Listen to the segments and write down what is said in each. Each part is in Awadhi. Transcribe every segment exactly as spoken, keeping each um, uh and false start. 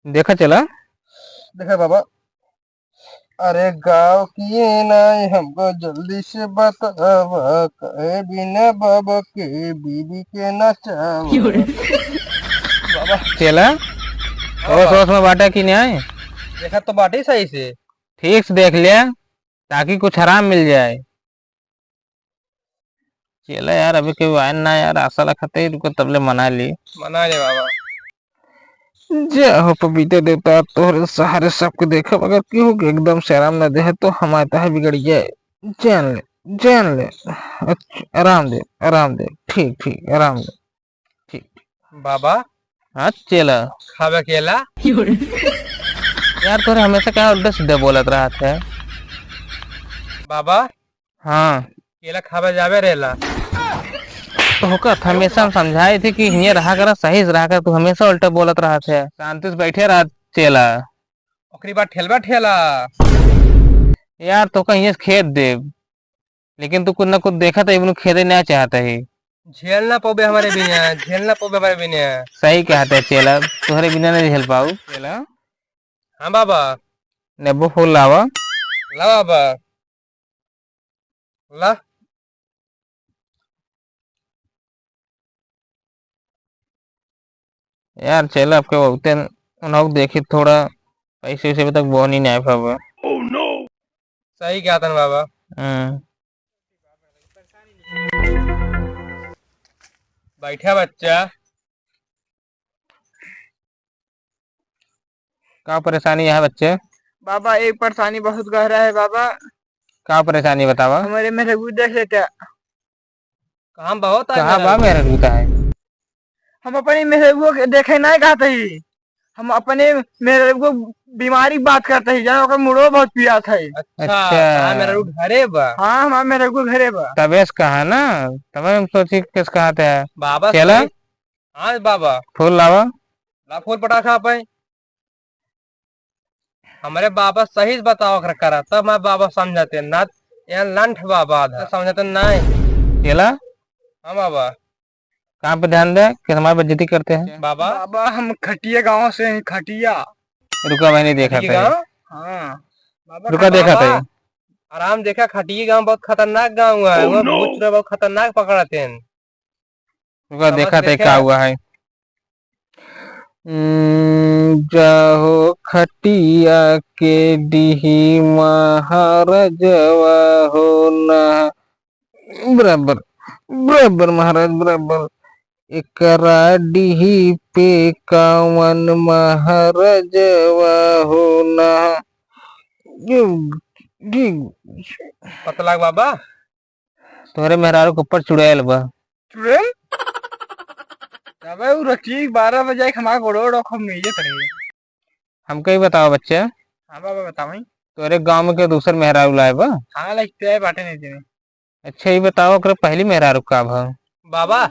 देखा चला। देखा बाबा, अरे गाँव की नाई हमको जल्दी से बतावा, कहे बिना बाबा के बीबी के नचावा। बाबा। चला, हाँ होश बाबा। होश में बाटा कि नाई? देखा तो बाटे सही से। ठीक से देख ले, ताकि कुछ आराम मिल जाए। चला यार, अभी केहू आए ना यार, आशा रखत है, रुको तबले मना ली। मना ले बाबा। जय हो पपीते देवता, तोहरे सहारे सबके देखे, अगर केहू के एकदम से आराम न दे है, तो हमारे तहे बिगड़ जाए। जान ले, जान ले। अच्छा, आराम दे, आराम दे। ठीक, ठीक, आराम दे। ठीक। बाबा। हाँ, चेला। खावे केला। यार, तोहरे हमेशा क्या उल्टा सीधा बोलत रहत है? बाबा। हाँ। केला खावे जावे रेला। तो होकर हमेशा हम समझाए थे कि हियाँ रहा करा, सही से रहा कर, तू हमेशा उल्टा बोलत रहत है। शांति से बैठे रह चेला। ओकरी बाद ठेलबा ठेला। यार, तोका हियाँ से खेद देब, लेकिन तू कुछ ना कुछ देखत है, इबनू खेदे ना चाहत है। झेल ना पौबे हमारे बिना, झेल ना पौबे हमारे बिना। सही कहत है चेला, तोहरे बिना नहीं झेल पाऊ। चेला। हाँ बाबा। नेबो फूल लावा। ला बाबा। ला। यार, चल, आपके बहुते उन्हों देखी थोड़ा पैसे वैसे अभी तक बोनी नहीं पावा। सही कहत हन बाबा। हम्म। बैठा बच्चा। का परेशानी है बच्चे? बाबा, एक परेशानी बहुत गहरा है बाबा। का परेशानी बतावा? हमारे मेहरगू देख लेते। कहाँ बहुत आ कहाँ मेहरगू? बा मेहरगू का है? हम अपने मेहरगू के देखे नहीं कहते ही। हम अपने मेहरगू बीमारी की बात करते ही, जानो ओकर मुड़ो बहुत पिरात है। अच्छा, अच्छा। कहाँ मेहरगू घरे बा? हाँ, हमारे मेहरगू घरे बा। तबे से कहा ना, तबे हम सोची किस कहा थे। बाबा चला। सही। हाँ बाबा। फूल लावा। ला फूल पटाखा पे। हमरे बाबा सही से बतावा कर-, करा, तब मैं बाबा समझते, ना ये लंठ बाबा आधा समझते नहीं। केला? हाँ बाबा। काम पे ध्यान दे, कि हमारी बेइज्जती करते हैं। बाबा? बाबा, हम खटिया गाँव से हैं, खटिया। रुका, मैं नहीं देखा खटिया था। गाँव? हाँ। बाबा, रुका, देखा बाबा, था। आराम देखा, खटिया गाँव बहुत खतरनाक गाँव है, वो भूत चुड़ैल बहुत खतरनाक पकड़ते हैं। रुका, समझ देखा थे देखे? का हुआ है। हम्म, जाहो खटिया के डीही महाराजवा हो ना। बराबर, बराबर महाराज, बराबर। एकरा डीही पे कावन महाराजवा हो ना। ये, ये पतला बाबा। तोहरे मेहरारू के ऊपर चुड़ैल बा। चुड़ैल? तबे उ रतिया बारह बजे के हमार गोड़ो ओड़ो खूब मिजत रही। हमके ही बतावा बच्चे। हाँ बाबा, बतावई। तोहरे गाँव में के दूसर मेहरारू लाए बा? हाँ, लाइक ते बाटे नहीं देने। अच्छा, ये बतावा, ओकरे पहली मेहरारू का भा? बाबा,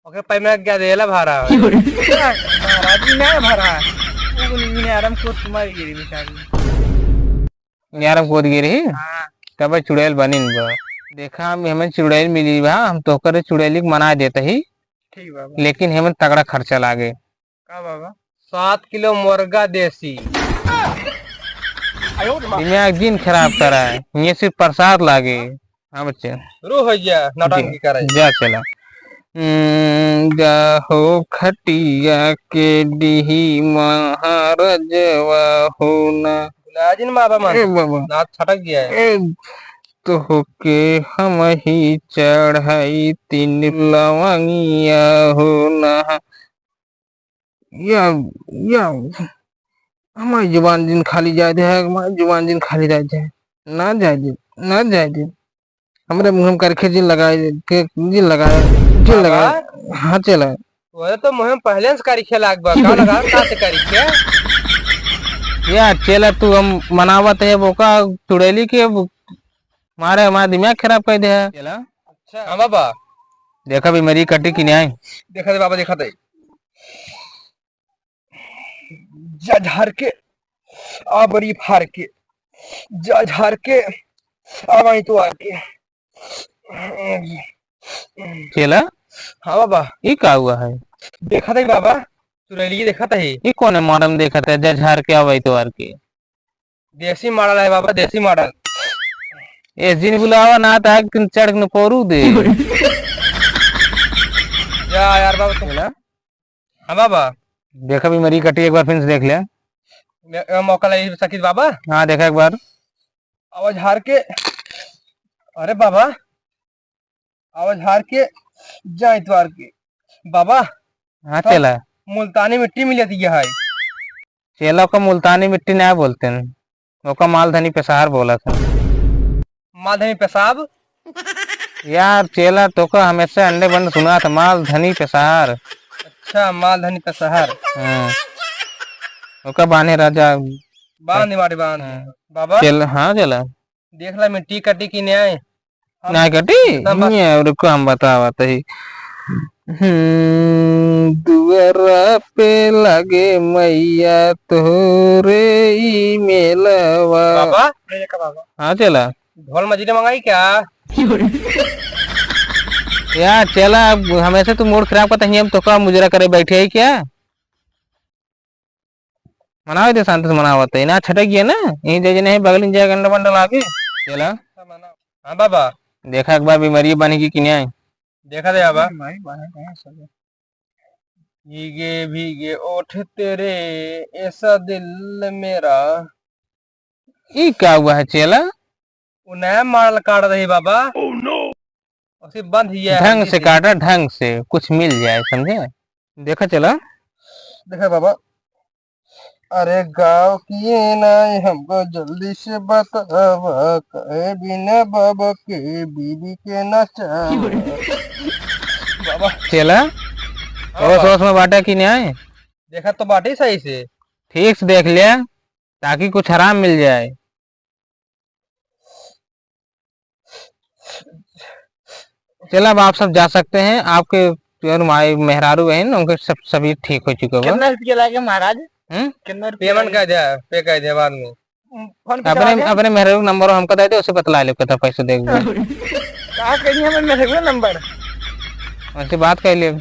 ओकरे पहले में क्या देला भारा? महाराज जी ना भरा। वो इन्हें आराम को तुम्हारी गिरी बेचारी। यार, हम कूद गए रही। हाँ। तब चुड़ैल बनिन बा। देखा, हम हमें चुड़ैल मिली बा, हम तोहकर चुड़ैली के मना देत ही। ठीक बाबा। लेकिन हमें तगड़ा खर्चा लागे। का बाबा? सात किलो मुर्गा देसी। दिमाग जिन खराब करा है, ये सिर्फ प्रसाद लागे। हाँ बच्चे। शुरू हो गया नौटंकी जी, करे। जा चला। हम्म, जाहो खटिया के डीही महाराजवा हो ना। भुला जिन बाबा मन। ए बाबा। नाक छटक गया है। ए, तोहके हम ही चढ़ाई तीन लवंगिया हो ना। या, या, हमारी जुबान जिन खाली जाए दे, हमारी जुबान जिन खाली जाए दे। ना जाए दे, ना जाए दे। हमरे मुंह में करखे जिन लगाए, के जिन लगाए, जिन बाबा? लगाए। हाँ, चला। तोरे तो मुंह में पहले से करिखे लाग बा, का लगा, का से करिखे? या चेला, तू हम मनावत है, वो का चुड़ैली के, वो मारे हमारा दिमाग खराब कर दे है। चेला। अच्छा। हाँ बाबा। देखा बीमारी कटी कि नहीं? देखा दे बाबा, देखा दे। जा झार के, आ बड़ी फार के, जा झार के, आ वहीं तो आके। चेला? हाँ बाबा। ई का हुआ है? देखा था बाबा, चुड़ैलिया देखत ही। ई कौने model देखत है, जा झार के आवा इतवार के। देसी model है बाबा, देसी model। ए जिन बुलावा ना, त आग चढ़ के न पोरू दे। जा यार बाबा, तुम ना। हाँ बाबा। देखा बीमारी कटी, एक बार फिर से देख ले। मे-, ए, मौका लगी सकीत बाबा। हाँ, देखा एक बार। आवाज हार के। अरे बाबा, आवाज हार के जा इतवार के। बाबा, हाँ, सब चेला। मुल्तानी मिट्टी मिलत है। चेला, ओका मुल्तानी मिट्टी ना बोलते हैं, ओका मालधनी पेशाब बोलत हैं। मालधनी पेशाब? यार, चेला, तोका हमेशा अंडे बंद सुना था, मालधनी पेशाब। अच्छा, मालधनी पेशाब। हाँ। ओका बान्हे राजा। बांध दे, बाटी बांध दे। हाँ। बाबा। चेला, हाँ, चेला। देख ला, मिट्टी कटी कि न्याय? हम ना कटी? एकदम बस। ये रुको, हम बतावत ही। हम्म, दुअरा पे लागे मैया तोरे ई मेलवा। बाबा, ये देखा बाबा। हाँ, चेला। ढोल मजीरा मंगाई क्या? यार, चेला, अब हमेशा तू mood खराब करता है, हम तोका मुजरा करे बैठे है क्या? मनावे दे, शांति से मनावत है। ना छटक गया ना, यहीं जे जने है, बगल में जाए, गंडा बंडा लागे। चला। हाँ बाबा। देखा एक बार बीमारी बनी कि, कि नहीं आई? देखा दे बाबा। भीगे भीगे ओठ तेरे, ऐसा दिल मेरा। ई का हुआ है चेला? वो नया model काट रही बाबा। Oh no! उसे बंद ही है, ढंग से काटा, ढंग से, कुछ मिल जाए, समझे? देखा चला। देखा बाबा, अरे गाँव की ये नाई हमको जल्दी से बतावा, कहे बिना बाबा के बीबी के नचावा। बाबा। चेला, हाँ होश बाबा। होश में बाटा कि नहीं? देखा तो बाटे सही से। ठीक से देख लिया, ताकि कुछ आराम मिल जाए। चला, अब आप सब जा सकते हैं। आपके जो हमारे मेहरारू बहन, उनके सब, सभी ठीक हो चुके हुए। कितना रुपया लागे महाराज? हम्म? कितना रुपया payment लागे? कर दिया, pay कर दिया बाद में। फोन पे अपने, चला गया? अपने मेहरारू का number हमको दे दे, उसे बतला ले, कितना पैसा देगा। कहाँ कहीं हमें मेहरारू का number? उनसे बात कर ले।